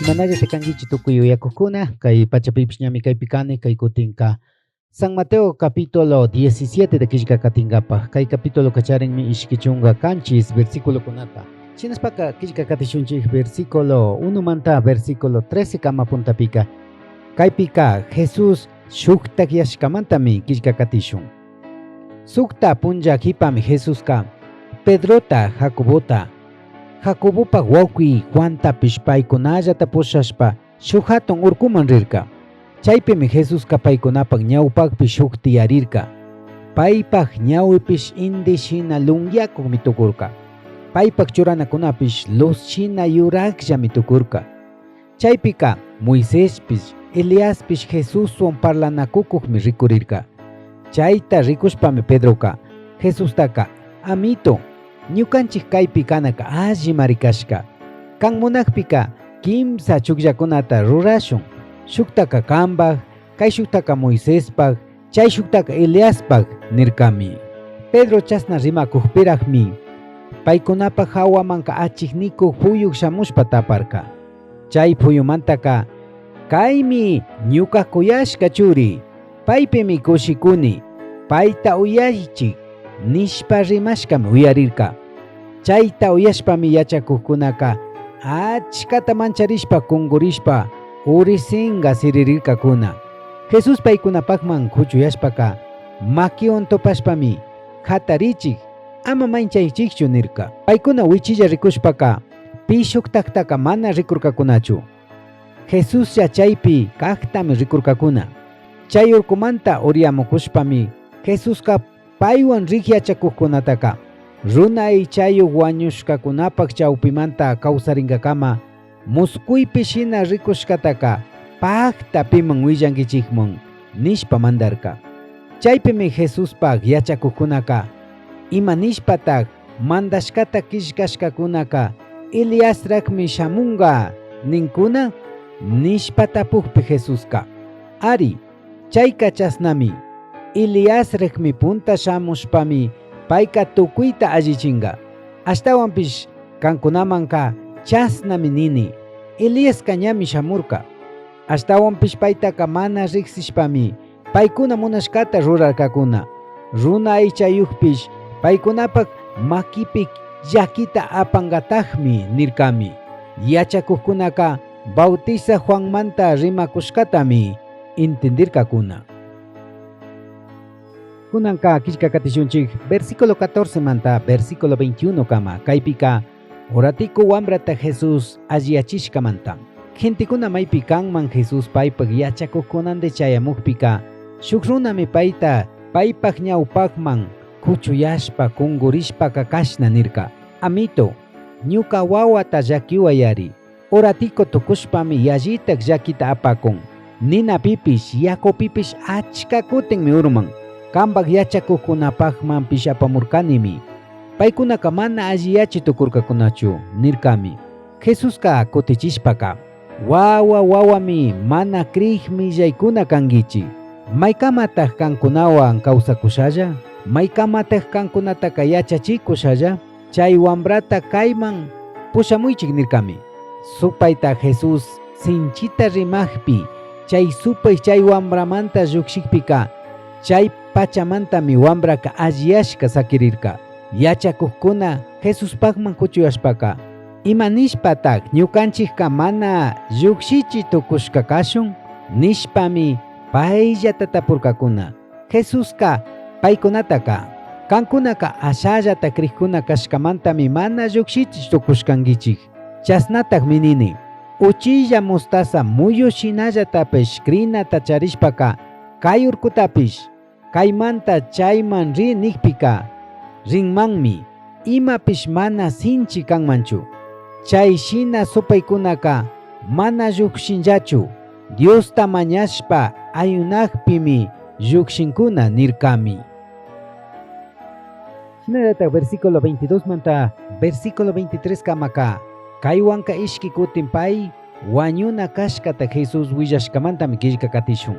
Imanalla kankichik tukuy uyakukuna kay pachapipish ñami kaypi kani kay kutinka San Mateo capítulo 17 de killkakatinkapak kay capítulo kacharinmi ishki chunka kanchis versículokunata. Shinaspaka killkakatishunchik versículo 1 manta versículo 13 kama puntapika kaypika Jesús shuktakyashkamantami killkakatishun. Sukta punlla jipami Jesuska Pedrota, Jacobota, Jacobopak wawqi Juantapish paykunallata pushashpa shuk hatun urkuman rirka. Chaypimi Jesuska paykunapak ñawpakpi shuk tiyarirka. Paypak ñawipish indi shina lunyakukmi tukurka. Paypak churanakunapish luz shina yurakllami tukurka. Chaypika Moisespish, Eliaspish Jesuswan parlanakukukmi rikurirka. Chayta rikushpami Pedroka Jesustaka, Amito, ñukanchik kaypi kanaka allimari kashka. Kan munakpika kimsa chukllakunata rurashun. Shuktaka kambaj, kayshuktaka Moisespak, chayshuktaka Eliaspak, nirkami. Pedro chashna rimakukpirajmi paykunapak hawamanka achiknikuk puyuk shamushpa taparka. Chay puyumantaka kaymi ñuka kuyashka churi, paypimi kushikuni, payta uyaychik, nishpa rimashkami uyarirka. Chayta uyashpami yachakukkunaka achkata mancharishpa kungurishpa urisinga siririrkakuna. Jesús paykunapakman kuchuyashpaka makiwan tupashpami jatarichik, ama manchaychikchu nirka. Paykuna wichilla rikushpaka pi shuktaktaka mana rikurkakunachu. Jesuslla chaypi kaktami rikurkakuna. Chay urkumanta uriyamukushpami Jesuska paywan rik yachakukkunataka runa aychayuk wañushkakunapak chawpimanta kawsarinkakama muskuypi shina rikushkataka pakta piman willankichikman nishpa mandarka. Chaypimi Jesuspak yachakukkunaka ima nishpatak mandashkata killkashkakunaka Eliasrakmi shamunga ninkuna nishpa tapukpi Jesuska ari chayka chasnami Eliasrakmi punta shamushpami payka tukuyta allichinga. Ashtawanpish kankunamanka chasnami nini Eliaska ñami shamurka. Ashtawanpish paytaka mana riksishpami paykuna munashkata rurarkakuna. Runa aychayukpish paykunapak makipi llakita apankatakmi nirkami. Yachakukkunaka Bautizaj Juanmanta rimakushkatami entendirkakuna. Kunanka killkakatishunchik versículo 14 manta versículo 21 kama kaypika uratiku wambrata Jesús alliyachishkamanta. Gentekuna maypi kanman Jesús paypak yachakukkunandi chayamukpika shuk runami payta paypak ñawpakman kuchuyashpa kungurishpaka kashna nirka: Amito, ñuka wawata llakiwayari, uratiko tukushpami yallitak llakita apakun. Ninapipish, yakupipish achka kutinmi urman. Kampak yachakukkunapakmanpish apamurkanimi. Paykunaka mana alliyachi tukurkakunachu, nirkami. Jesuska kutichishpaka, wawa wawami mana krik millaykuna kankichik. Maykamatak kankunawan kawsakushalla? Maykamatak kankunataka yachachikushalla? Chay wambrata kayman pushamuychik nirkami. Supayta Jesús sinchita rimakpi, chay supay chay wambramanta llukshikpika, chay pachamantami wambraka alliyashka sakirirka. Yachakukkuna Jesuspakman kuchuyashpaka, ima nishpatak ñukanchikka mana llukshichi tukushka kashun? Nishpami payllata tapurkakuna. Jesuska paykunataka, kankunaka ashallata krikkuna kashkamantami mana llukshichi tukushkankichik. Chasnatakmi nini, uchilla mostaza muyu shinallatapish krinata charishpaka, kay urkutapish, kaymanta chayman ri nikpika, rinmanmi, imapish mana sinchi kanmanchu. Chay shina supaykunaka mana llukshinllachu, Diosta mañashpa ayunakpimi llukshinkuna nirkami. Shinallatak versículo 22 manta versículo 23 kamaka, kaywanka ishki kutin pay wañuna kashkata Jesús willashkamantami killkakatishun.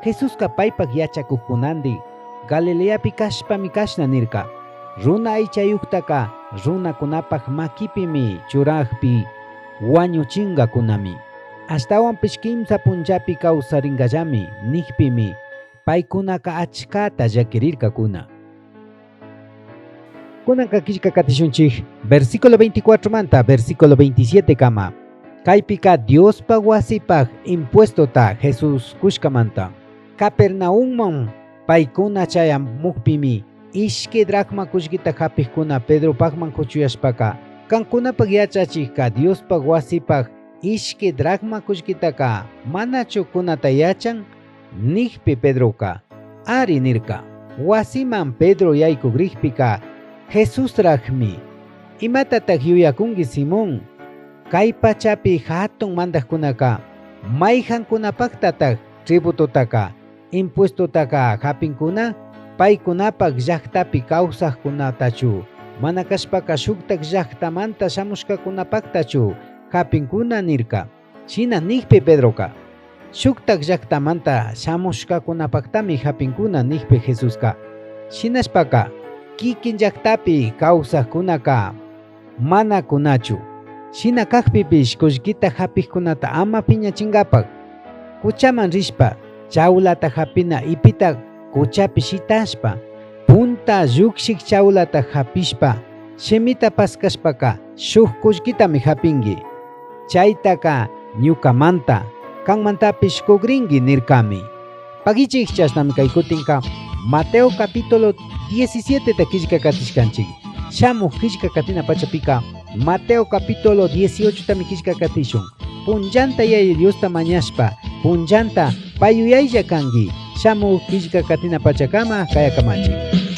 Jesuska paypak yachakukkunandi Galileapi kashpami kashna nirka: Runa aychayuktaka runakunapak makipimi churakpi wañuchinkakunami. Ashtahuanpish quimsa punllapi causaringallami nijpimi paicunaca achcata llaquirircacuna. Cunanca quillca catishunchij versículo 24 manta versículo 27 cama. Caipica Diospaj huasipaj impuestota Jesús cushcamanta. Capernaumman paicuna chayamujpimi ishqui dracma cullquita japijcuna Pedropajman cuchuyashpaca, Cancunapaj yachachijca Diospaj huasipaj ishqui dracma cullquitaca manachu cunata yachan? Nijpi Pedroca, Ari nirca. Huasiman Pedro yaicugrijpica Jesusrajmi, Imatataj yuyacungui Simón? Cai pachapi jatun mandajcunaca maijancunapajtataj tributotaca, impuestotaca japincuna? Paicunapaj llajtapi causajcunatachu, mana cashpaca shujtaj llajtamanta shamushcacunapajtachu japincuna? nirca. Shina nijpi Pedroca, Shujtaj llajtamanta shamushcacunapajtami japincuna nijpi Jesusca, Shinashpaca, quiquin llajtapi causajcunaca mana cunachu. Shina cajpipish cullquita japijcunata ama piñachingapaj, cuchaman rishpa, chaulata japina ipita cuchapi shitashpa, punta llujshij chaulata japishpa, shimita pascashpaca shuj cullquitami japingui. Chaitaca ñucamanta, canmantapish cugringui nircami. Paguichij chashnami cai cutinca Mateo capítulo 17 ta quillca catishcanchij. Shamuj quillca catina pachapica Mateo capítulo 18 tami quillca catishun. Punllanta Yaya Diosta mañashpa, punllanta pai yuyailla cangui. Shamuj quillca catina pachacama cayacamachij.